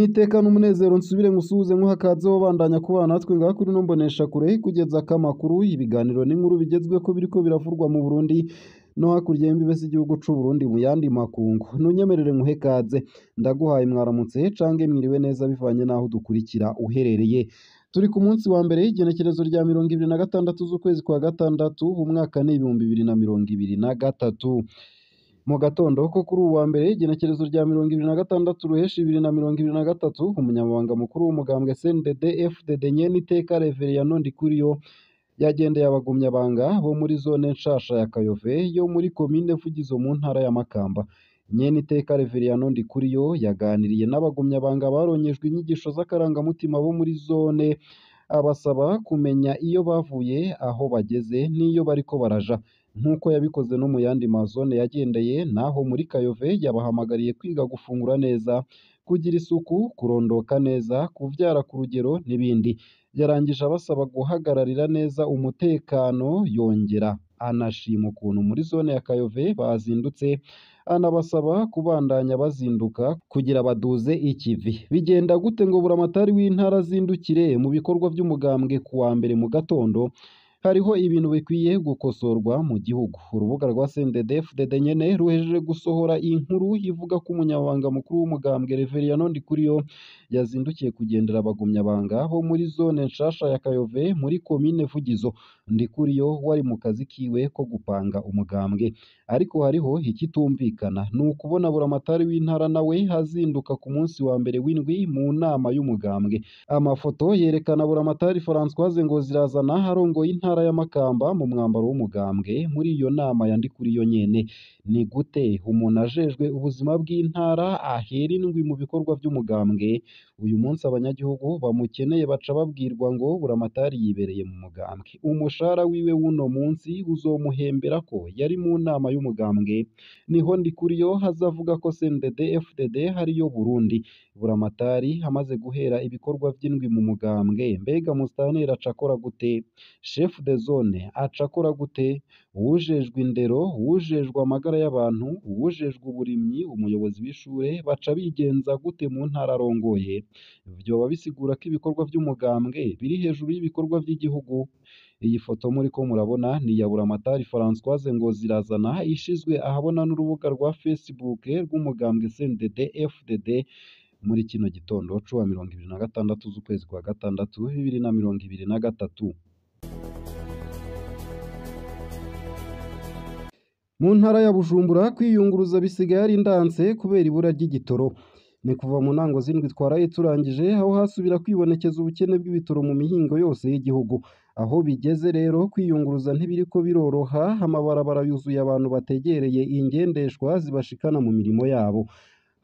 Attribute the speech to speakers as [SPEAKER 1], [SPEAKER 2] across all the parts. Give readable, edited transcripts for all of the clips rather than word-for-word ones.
[SPEAKER 1] Niteka n'umunezero nsubire ngusuhuze nkuha kaze wobandanya kubana natwe ngaha kuri ino mboneshakure kugeza amakuru ibiganiro n'inkuru bigezweko biriko biravurwa mu Burundi no hakurya y'imbibe z'igihugu c'u Burundi mu yandi makungu. Ntunyemerere nkuhe kaze, ndaguhaye mwaramutse cange mwiriwe neza bivanye n'aho udukurikira uherereye. Turi ku munsi wa mbere igenekerezo rya 26 z'ukwezi kwa gatandatu umwaka ni 2023. Mu gatondo ko kuri uwu wa mbere igenekerezo rya 26 ruheshi 2023 umunyamabanga mukuru w'umugambwe CNDD FDD Nyeniteka Reveriyano Ndikuriyo yagendeye abagumyabanga bo muri zone nshasha ya Kayove yo muri komine Vugizo mu ntara ya Makamba. Nyeniteka Reveriyano Ndikuriyo yaganiriye n'abagumyabanga baronyejwe inyigisho z'akarangamutima bo muri zone, abasaba kumenya iyo bavuye, aho bageze n'iyo bariko baraja. Nk'uko yabikoze no mu yandi mazone yagendeye, naho muri Kayove yabahamagariye kwiga gufungura neza, kugira isuku, kurondoka neza, kuvyara ku rugero n'ibindi. Yarangije abasaba guhagararira neza umutekano, yongera anashima ukuntu muri zone ya Kayove bazindutse, anabasaba kubandanya bazinduka kugira baduze ikivi. Bigenda gute ngo buramatari w'intara azindukire mu bikorwa vy'umugambwe ku wa mbere mu gatondo? Hariho ibintu bikwiye gukosorwa mu gihugu. Urubuga rwa CNDD FDD nyene ruhejeje gusohora inkuru ivuga ko umunyamabanga mukuru w'umugambwe Reveriyano Ndikuriyo yazindukiye kugendera abagumyabanga bo muri zone nshasha ya Kayove muri komine Vugizo. Ndikuriyo wari mu kazi kiwe ko gupanga umugambwe. Ariko hariho ikitumvikana, ni ukubona buramatari w'intara nawe azinduka ku munsi wa mbere w'indwi mu nama y'umugambwe. Amafoto yerekana buramatari Françoise Ngozirazana arongoye intara ya Makamba mu mwambaro w'umugambwe muri iyo nama ya Ndikuriyo nyene. Ni gute umuntu ajejwe ubuzima bw'intara ahera indwi mu bikorwa vy'umugambwe? Uyu munsi abanyagihugu bamukeneye baca babwirwa ngo buramatari yibereye mu mugambwe. Umushahara wiwe w'uno munsi uzomuhembera ko yari mu nama y'umugambwe. Niho Ndikuriyo azavuga ko CNDD FDD hariyo Burundi. Buramatari amaze guhera ibikorwa vy'indwi mu mugambwe, mbega musitanteri aca akora gute? Chef de zone aca akora gute? Uwujejwe indero, uwujejwe amagara y'abantu, uwujejwe uburimyi, umuyobozi w'ishure baca bigenza gute mu ntara arongoye? Vyoba bisigura ko ibikorwa vy'umugambwe biri hejuru y'ibikorwa vy'igihugu? Iyi foto muriko murabona ni iya buramatari Françoise Ngozirazana ishizwe ahabona n'urubuga rwa Facebook rw'umugambwe CNDD FDD muri kino gitondo c'uwa 26 z'ukwezi kwa gatandatu 2023. Mu ntara ya Bujumbura kwiyunguruza bisigaye ari ndanse kubera ibura ry'igitoro. Ni kuva mu ntango z'indwi twaraye turangije, aho hasubira kwibonekeza ubukene bw'ibitoro mu mihingo yose y'igihugu. Aho bigeze rero kwiyunguruza ntibiriko biroroha, amabarabara yuzuye abantu bategereye ingendeshwa zibashikana mu mirimo yabo.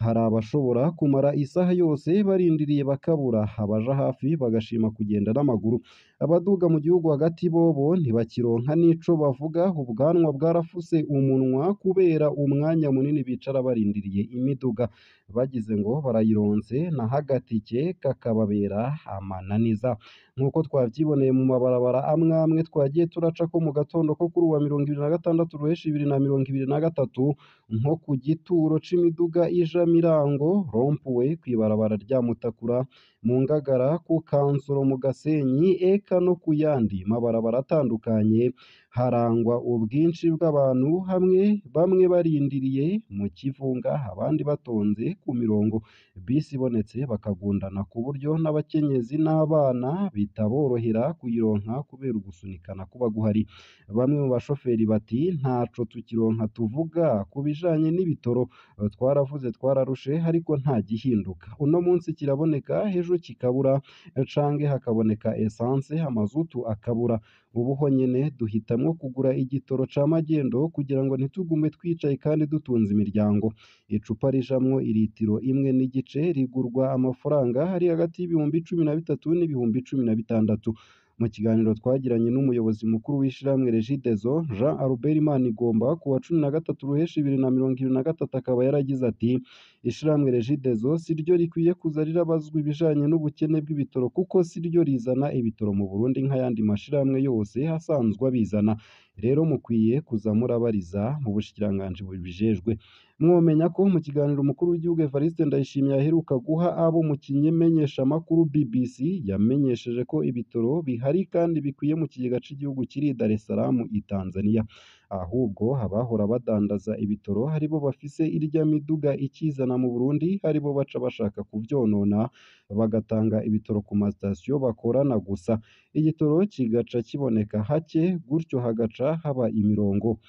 [SPEAKER 1] Hari abashobora kumara isaha yose barindiriye bakabura, abaja hafi bagashima kugenda n'amaguru. Abaduga mu gihugu hagati bobo ntibakironka n'ico bavuga, ubwanwa bwarafuse umunwa kubera umwanya munini bicara barindiriye imiduga. Bagize ngo barayironse naho agatike kakababera amananiza. Nk'uko twavyiboneye mu mabarabara amwe amwe twagiye turacako mu gatondo ko kuri uwa 26 ruheshi 2023, nko ku gituro c'imiduga ija Mirango, rompuwe kw'ibarabara rya Mutakura, mu Ngagara, ku Kansoro mu Gasenyi, eka no ku yandi mabarabara atandukanye, harangwa ubwinshi bw'abantu hamwe bamwe barindiriye mu kivunga, abandi batonze ku mirongo. Bisi ibonetse bakagundana ku buryo n'abakenyezi n'abana bitaborohera kuyironka kubera ugusunikana kuba guhari. Bamwe mu bashoferi bati ntaco tukironka tuvuga ku bijanye n'ibitoro, twaravuze twararushe ariko nta gihinduka. Uno munsi kiraboneka ejo kikabura, canke hakaboneka essence amazutu akabura. Ubu ho nyene duhitamwo kugura igitoro ca magendo kugira ngo ntitugume twicaye kandi dutunze imiryango. Icupa rijamwo iritiro imwe n'igice rigurwa amafaranga ari hagati y'ibihumbi 13 n'ibihumbi 16. Mu kiganiro twagiranye n'umuyobozi mukuru w'ishirahamwe Regideso Jean Albert Manigomba ku wa 13 ruheshi 2023 akaba yaragize ati Ishirahamwe Regideso siryo rikwiye kuza rirabazwa ibijanye n'ubukene bw'ibitoro kuko siryo rizana ibitoro mu Burundi nk'ayandi mashirahamwe yose asanzwe abizana. Rero mukwiye kuza murabariza mu bushikiranganji bubijejwe. Mwomenya ko mu kiganiro umukuru w'igihugu Evariste Ndayishimiye aheruka guha abo mu kimenyeshamakuru BBC yamenyesheje ko ibitoro bihari kandi bikwiye mu kigega c'igihugu kiri i Dar es Salaam i Tanzania. Ahubwo abahora badandaza ibitoro aribo bafise irya miduga ikizana mu Burundi aribo baca bashaka kuvyonona bagatanga ibitoro ku masitasiyo bakorana gusa. Igitoro kigaca kiboneka hake gutyo hagaca haba imirongo.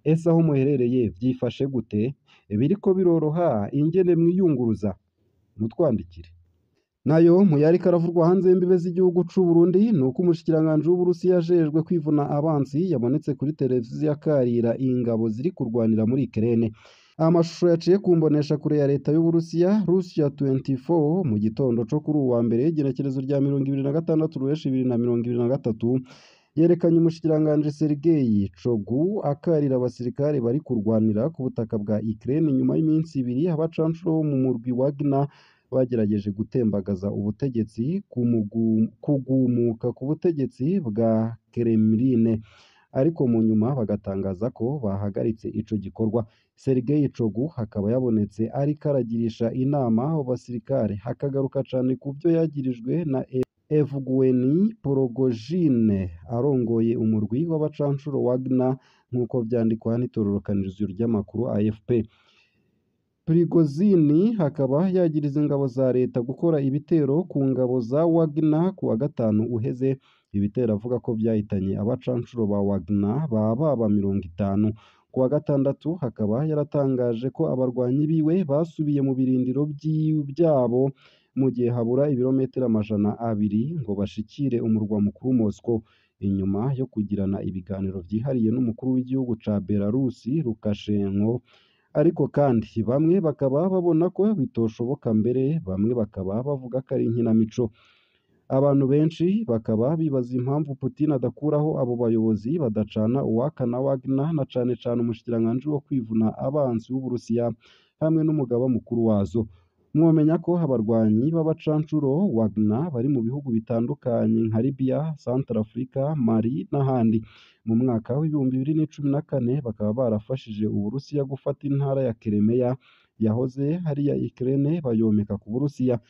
[SPEAKER 1] Ese aho muherereye vyifashe gute? Biriko biroroha ingene mwiyunguruza? Mutwandikire. Nayo mu yariko aravurwa hanze y'imbibe z'igihugu c'u Burundi nuko umushikiranganji w'Uburusiya ajejwe kwivuna abansi yabonetse kuri televiziyo akarira ingabo ziri kurwanira muri Ukraine. Amashusho yaciye ku mboneshakure ya leta y'Uburusiya Russia 24 mu gitondo co kuri uwa mbere igenekerezo rya 26 Ruheshi 2023 yerekanye umushikiranganji Sergei Shoigu akarira abasirikare bari kurwanira ku butaka bwa Ukraine nyuma y'iminsi ibiri abacancuro bo mu murwi Wagner bagerageje gutembagaza ubutegetsi kugumuka ku butegetsi bwa Kremlin, ariko mu nyuma bagatangaza ko bahagaritse ico gikorwa. Sergei Shoigu akaba yabonetse ariko aragirisha inama abo basirikare, akagaruka cane ku vyo yagirijwe na Evgeny Prigozhin arongoye umurwi w'abacancuro Wagner nk'uko vyandikwa n'itororokanirizo ry'amakuru AFP. Prigozhin akaba yagiriza ingabo za leta gukora ibitero ku ngabo za Wagner ku wa gatanu uheze, ibitero avuga ko vyahitanye abacancuro ba Wagner bababa 50. Ku wa gatandatu akaba yaratangaje ko abarwanyi biwe basubiye mu birindiro vyabo mu gihe habura ibirometero 200 ngo bashikire umurwa mukuru Moscow, inyuma yo kugirana ibiganiro vyihariye n'umukuru w'igihugu ca Belarus Lukashenko. Ariko kandi bamwe bakaba babona ko bitoshoboka, mbere bamwe bakaba bavuga ko ari inkinamico. Abantu benshi bakaba bibaza impamvu Putin adakuraho abo bayobozi badacana uwaka na Wagner na cane cane umushikiranganji wo kwivuna abansi w'Uburusiya hamwe n'umugaba mukuru wazo. Mwomenya ko abarwanyi b'abacancuro Wagner bari mu bihugu bitandukanye nka Libya, Centrafrica, Mali n'ahandi. Mu mwaka w'2014 bakaba barafashije Uburusiya gufata intara ya Crimea yahoze ari iya Ukraine bayomeka ku Burusiya.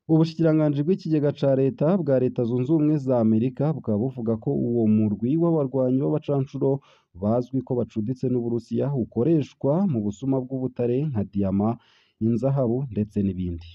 [SPEAKER 1] Ubushikiranganji bw'ikigega ca leta bwa Leta Zunze Ubumwe za Amerika bukaba buvuga ko uwo murwi w'abarwanyi b'abacancuro bazwi ko bacuditse n'Uburusiya ukoreshwa mu busuma bw'ubutare nka diyama, inzahabu ndetse n'ibindi.